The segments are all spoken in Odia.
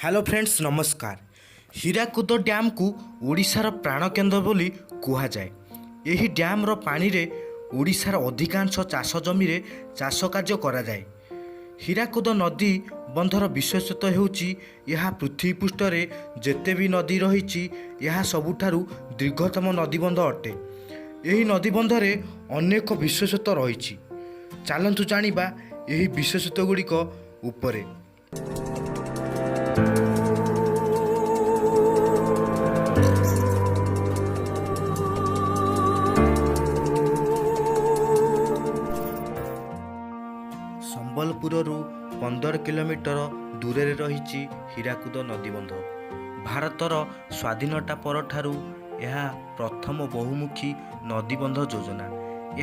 ହ୍ୟାଲୋ ଫ୍ରେଣ୍ଡସ୍, ନମସ୍କାର। ହୀରାକୁଦ ଡ୍ୟାମ୍କୁ ଓଡ଼ିଶାର ପ୍ରାଣକେନ୍ଦ୍ର ବୋଲି କୁହାଯାଏ। ଏହି ଡ୍ୟାମ୍ର ପାଣିରେ ଓଡ଼ିଶାର ଅଧିକାଂଶ ଚାଷ ଜମିରେ ଚାଷ କାର୍ଯ୍ୟ କରାଯାଏ। ହୀରାକୁଦ ନଦୀ ବନ୍ଧର ବିଶେଷତ୍ୱ ହେଉଛି, ଏହା ପୃଥିବୀ ପୃଷ୍ଠରେ ଯେତେ ବି ନଦୀ ରହିଛି, ଏହା ସବୁଠାରୁ ଦୀର୍ଘତମ ନଦୀବନ୍ଧ ଅଟେ। ଏହି ନଦୀବନ୍ଧରେ ଅନେକ ବିଶେଷତ୍ୱ ରହିଛି। ଚାଲନ୍ତୁ ଜାଣିବା ଏହି ବିଶେଷତ୍ୱ ଗୁଡ଼ିକ ଉପରେ। ସମ୍ବଲପୁରରୁ 15 କିଲୋମିଟର ଦୂରରେ ରହିଛି ହୀରାକୁଦ ନଦୀବନ୍ଧ। ଭାରତର ସ୍ୱାଧୀନତା ପରଠାରୁ ଏହା ପ୍ରଥମ ବହୁମୁଖୀ ନଦୀବନ୍ଧ ଯୋଜନା।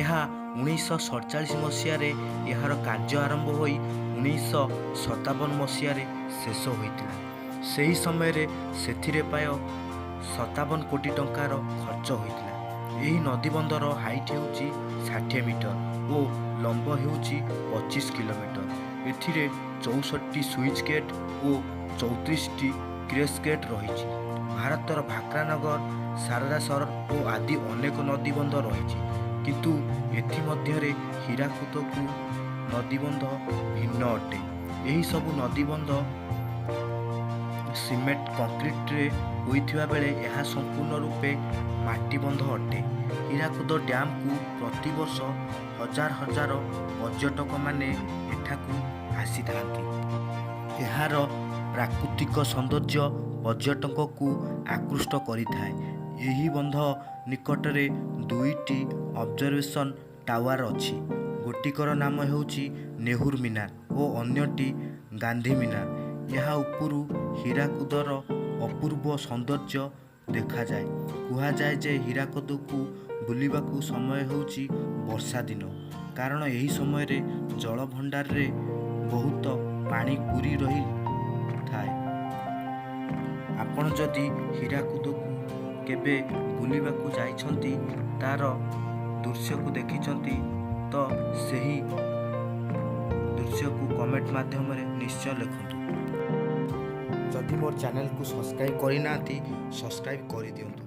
ଏହା 1947 ମସିହାରେ ଏହାର କାର୍ଯ୍ୟ ଆରମ୍ଭ ହୋଇ 1957 ମସିହାରେ ଶେଷ ହୋଇଥିଲା। ସେହି ସମୟରେ ସେଥିରେ ପ୍ରାୟ 57 କୋଟି ଟଙ୍କାର ଖର୍ଚ୍ଚ ହୋଇଥିଲା। ଏହି ନଦୀବନ୍ଧର ହାଇଟ୍ ହେଉଛି 60 ମିଟର ଓ ଲମ୍ବ ହେଉଛି 25 କିଲୋମିଟର। ଏଥିରେ 64 ସ୍ଲୁଇସ୍ ଗେଟ୍ ଓ 34ଟି କ୍ରସ୍ ଗେଟ୍ ରହିଛି। ଭାରତର ଭାକ୍ରାନଗର, ସାରଦା ସରୋବର ଓ ଆଦି ଅନେକ ନଦୀବନ୍ଧ ରହିଛି, କିନ୍ତୁ ଏଥିମଧ୍ୟରେ ହୀରାକୁଦକୁ ନଦୀବନ୍ଧ ଭିନ୍ନ ଅଟେ। ଏହିସବୁ ନଦୀବନ୍ଧ ସିମେଣ୍ଟ କଂକ୍ରିଟରେ ହୋଇଥିବା ବେଳେ ଏହା ସମ୍ପୂର୍ଣ୍ଣ ରୂପେ ମାଟିବନ୍ଧ ଅଟେ। ହୀରାକୁଦ ଡ୍ୟାମ୍କୁ ପ୍ରତିବର୍ଷ ହଜାର ହଜାର ପର୍ଯ୍ୟଟକମାନେ ଏଠାକୁ ଆସିଥାନ୍ତି। ଏହାର ପ୍ରାକୃତିକ ସୌନ୍ଦର୍ଯ୍ୟ ପର୍ଯ୍ୟଟକଙ୍କୁ ଆକୃଷ୍ଟ କରିଥାଏ। ଏହି ବନ୍ଧ ନିକଟରେ ଦୁଇଟି ଅବଜରଭେସନ୍ ଟାୱାର ଅଛି। ଗୋଟିକର ନାମ ହେଉଛି ନେହେରୁ ମିନାର ଓ ଅନ୍ୟଟି ଗାନ୍ଧୀ ମିନାର। ଏହା ଉପରୁ ହୀରାକୁଦର ଅପୂର୍ବ ସୌନ୍ଦର୍ଯ୍ୟ ଦେଖାଯାଏ। କୁହାଯାଏ ଯେ ହୀରାକୁଦକୁ ବୁଲିବାକୁ ସମୟ ହେଉଛି ବର୍ଷା ଦିନ, କାରଣ ଏହି ସମୟରେ ଜଳଭଣ୍ଡାରରେ ବହୁତ ପାଣି ପୂରି ରହିଥାଏ। ଆପଣ ଯଦି ହୀରାକୁଦକୁ କେବେ ବୁଲିବାକୁ ଯାଇଛନ୍ତି, ତାର ଦୃଶ୍ୟକୁ ଦେଖିଛନ୍ତି, ତ ସେହି ଦୃଶ୍ୟକୁ କମେଣ୍ଟ ମାଧ୍ୟମରେ ନିଶ୍ଚୟ ଲେଖନ୍ତୁ। ଯଦି ମୋର ଚ୍ୟାନେଲକୁ ସବସ୍କ୍ରାଇବ୍ କରିନାହାନ୍ତି, ସବସ୍କ୍ରାଇବ୍ କରିଦିଅନ୍ତୁ।